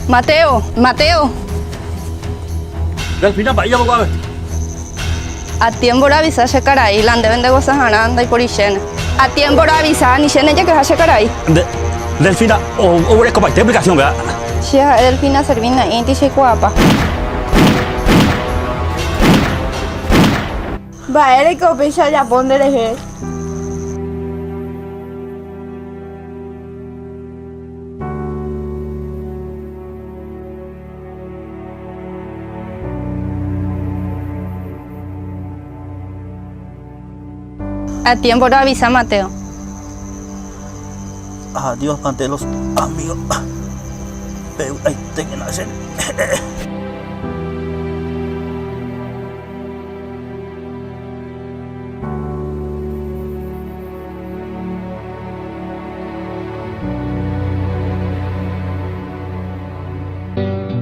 Mateo, Mateo. Delfina, mba'éicha ko'ápe? A tiempo roavisa che karai, la ndéve ndegosaharã ndaiporichéne. A tiempo roavisa, anichéne jekeha che karai. Nde, Delfina, oguerekopaite explicación péva. Che ha'e Delfina Servín na'ĩti cheikuaapa. Mba'éreiko upéicha ojapo nderehe? A tiempo roavisa Mateo. Adiós ante los amigos. Pevy'aitékena che.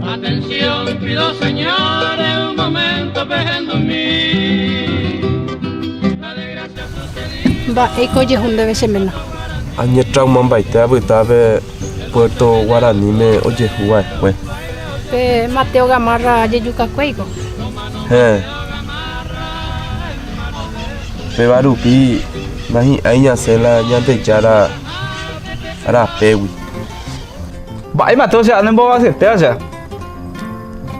Atención pido señores un momento pehendumi La desgracia sucedido Mba'éiko ojehu ndéve che ména? Añetraumambaite apyta pe Puerto Guaraníme ojehu va'ekue. Pe Mateo Gamarra jejukakuéiko. Héẽ. Péva rupi nahi'ãi ñasẽ la Ñandejára rapégui. Mba'e Mateo che ane mbovasyetéva che.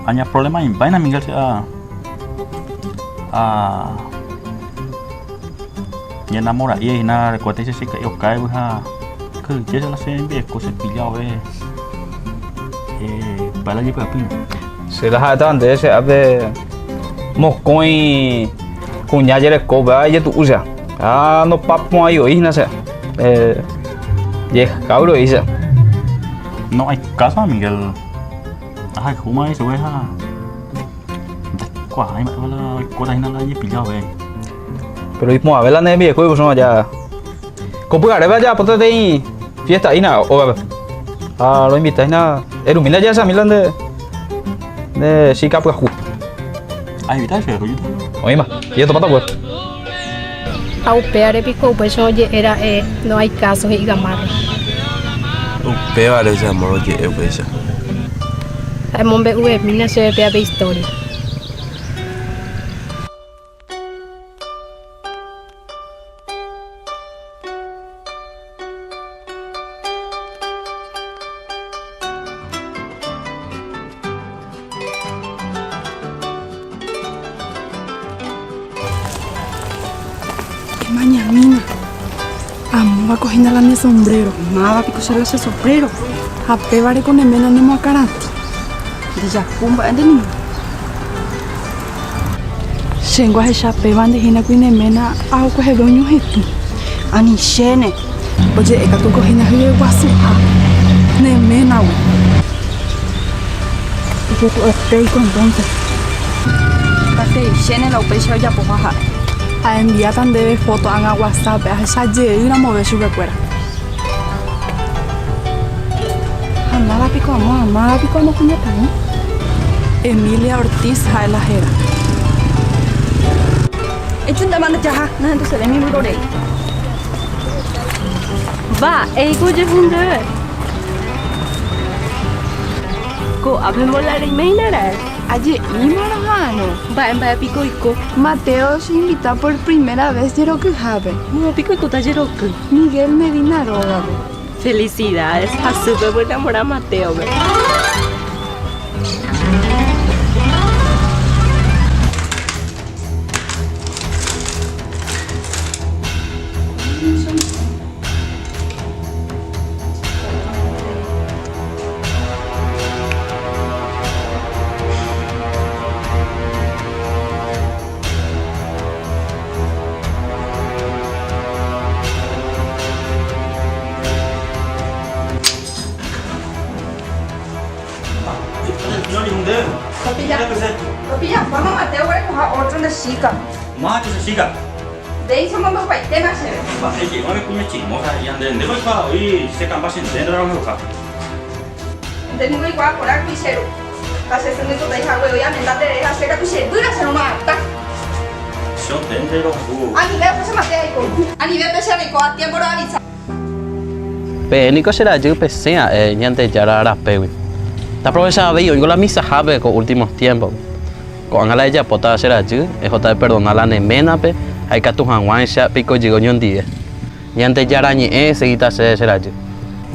Aña problema imbáina Miguel che a a ñenamora'i hína rekuéta che che okáigui ha kyhyje che la che rembieko che pilla ove eh mba'e la jepy'apy. Che la ha'étava ndéve che ápe mokõi kuña jereko upéva ijetu'u che. Ha ndopapu'ãi voi hína che. Eh, jekáuro he'i che. No hay caso, Miguel. Ahayhúma ichupe ha ndaikuaái mba'épa la oikóta hína la ojepilla vove. Pero iporãve la ne rembirekói upéicharõ aja. Ko pyharépe ajapo peteĩ fiesta hína ógape. Ha roinvita hína erumína jahechami la nde nde chica pyahu. Ainvita chupe rújuta. Oĩma, jetopáta upépe. Ha upévare piko upéicha oje'e ra'e no hay caso he'i Gamarra. Upévare che amor oje'e upéicha. Ha emombe'uvemína chéve péva pe historia. Emañamína, amóvako hína la ne sombrero. Máva piko che la che sombrero? Ha pévare ko ne ména nemoakãratĩ. Ndejapu mba'e nde ningo. Chéngo ahecha péva nde hína kuri ne ména ahokueheve oñohetũ. Anichéne. Oje'e katu ko hína hyeguasuha ne ménagui. Ijetu'uetéiko entonces. Ndahe'ichéne la upéicha ojapoha ha'e. Aenviáta ndéve fóto ág̃a WhatsApp-pe ahecha jey ramove chupekuéra. Ha máva piko amo ha máva piko amo kuñataĩ? Emilia Ortiz ha'e la héra. Ejúntama nde jaha, nahendusevéi mi vyrorei. Mba'éiko ojehu ndéve? Ko'ápe mbola reiméina ra'e. Aje'íma roha'arõ. Mba'e mba'e piko oiko? Mateo cheinvita por primera vez jerokyhápe. Moõ piko oikóta jeroky? Miguel Medina rógape. Felicidades, hasýpe omoenamora Mateo-pe. Chica. Máva che chica. Ndéicha omombe'upaitéma chéve. Mba'e je'ỹre kuña chismosa he'i ha nde ndépa oikuaa voi che kamba che nde roheuha. Nde ningo oikuaa porã kuri che ru. Ha che sy ndoipotái hague voi amenda nde rehe ha che katu che výra che roma'atã. Che nde nde rohayhu. Anive upéicha mate aiko. Anive upéicha reiko a tiempo roavisa. Peẽ niko che rajy pesẽ ha'e Ñandejára rapégui. Ndaprovechavéi oiko la misahápe ko últimos tiémpope. Ko'ág̃a la ejapótava che rajy, ehóta eperdona la ne ménape ha ikatu hag̃uáicha peikojey oñondive. Ñandejára ñe'ẽ esegíta chéve che rajy.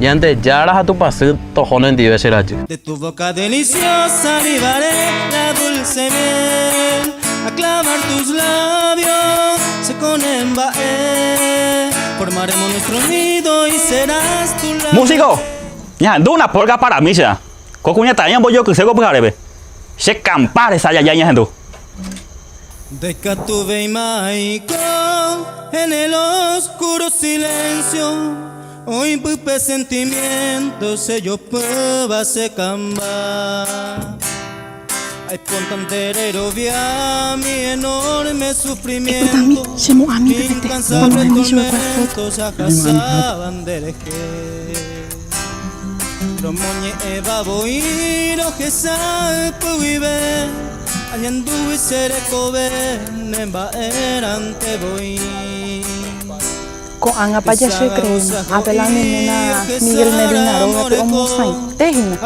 Ñandejára ha Tupãsy toho nendive che rajy. De tu boca deliciosa libaré la dulce miel A clavar tus labios se con mba'e Formaremos nuestro nido y serás tu la Músico! Ñahendu una polka parami che. Ko kuñataĩ ombojokyse ko pyharépe. Che kampa resa jajái ñahendu. Ndaikatuvéima aiko en el oscuro silencio Oĩpype sentimiento che jopýva che kamba Aiponta nde rerovia mi enorme Epytami, sufrimiento chemo'ãmi Mi pepete, incansable omonohẽmi chupekuéra tormento foto. che ahasáva nderehe Romoñe'ẽva voi rohecha ypy guive Añandúgui che rekove ne mba'erãnte voi. Ko'ág̃apa ja che creéma, ápe la ne ména Miguel Medina rógape omosãite hína.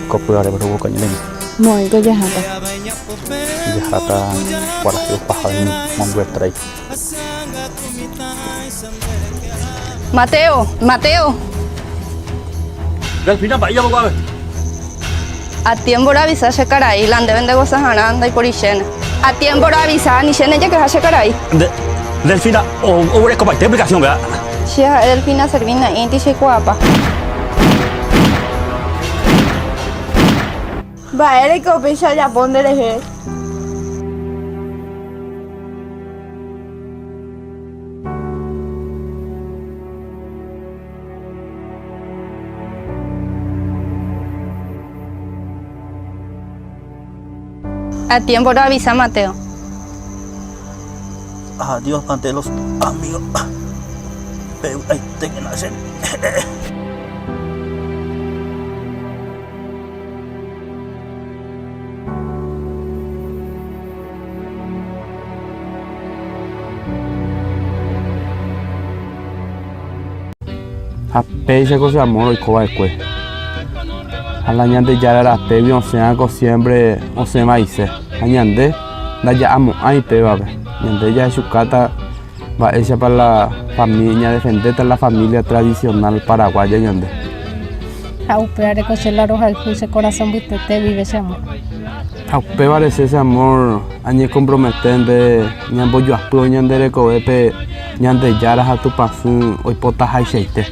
Ko pyharépe roguokañy reĩ. Moõiko jaháta. Jaháta kuarahy opaha mombyetrai. Mateo, Mateo. Delfina, mba'éichapa ko'ápe? A tiempo roavisa che karai, la ndéve ndegosaharã ndaiporichéne. A tiempo roavisa anichéne jekeha che karai. Nde, Delfina, oguerekopaite explicación péva. Che ha'e Delfina Servina Inti cheikuaapa. Mba'éreiko upéicha ojapo nderehe? A tiempo roavisa Mateo. Adiós ante los amigos. Pevy'aitékena che. Ha péicha ko che amor oiko va'ekue. Ha la Ñandejára rapégui osẽva ko siémpre osẽ vaise. Ha ñande ndaja'amo'ãi pévape. Ñande jahechukáta mba'éichapa la familia, ñadefendéta la familia tradicional paraguaya ñande. Ha upévare ko che la rohayhu che korasõ mbytete guive che amor. Ha upévare che, che amor, añekompromete nde ñambojoapývo ñande rekovépe Ñandejára ha Tupãsy oipotahaichaite.